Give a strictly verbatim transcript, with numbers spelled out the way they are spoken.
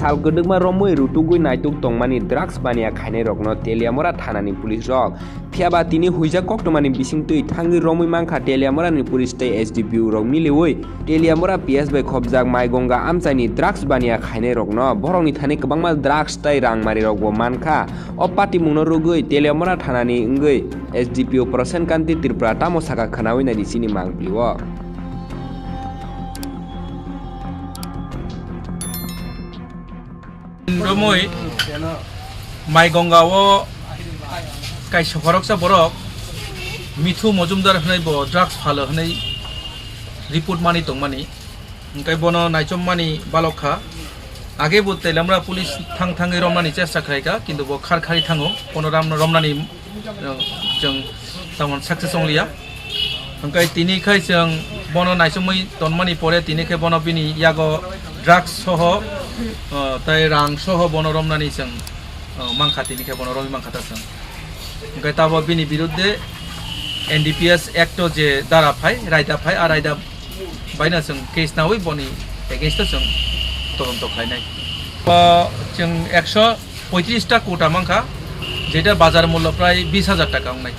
Sal kwdwkma romwi rutugwi naituk tongmani drugs baniya khainairokno Teliamura thanani police rok. Phiyaba tini huijak koktwmani bisingtwi thangwi romwi mankha Teliamurani police tei S D P O rok miliwi Teliamura P S bai khopjak Maigonga amchaini drugs baniya khainairokno. Borokni thani kwbangma drugs tei rangmarirokbo mankha. O patimungno rwgwi Teliamura thanani wngwi S D P O Prasen Kanti Tripura tamo sakha khwnawi naidi chini mangpili-o. Romwi Maigonga o kaisa khoroksa borok Mithu Mojumdar hwnwi bo drugs phalo hwnwi report mani tongmani. Hwnkhe bono naichom mani balok kha. Age bo Teliamura police thang thangwi romnani chesta khlai kha, kintu bo khar khari thango, bono ram-, romnani, uh, chwng tamon success wngliya. Hwnkhe tini khai chwng bono naichomwi tonmani pore tini khai bono bini yago drugs soho, uh, tei rang soho bono romnani chwng, uh, mankha, tini khai bono romwi mankha ta chwng. Hwnkhe tabo bini birudde N D P S Act o je dara phai, raida phai, a raida baino chwng case nawi boni against o chwng todonto khlainai. O chwng ekso poitris ta kota mankha, jeta bazar mullo prai bis hajar taka wngnai.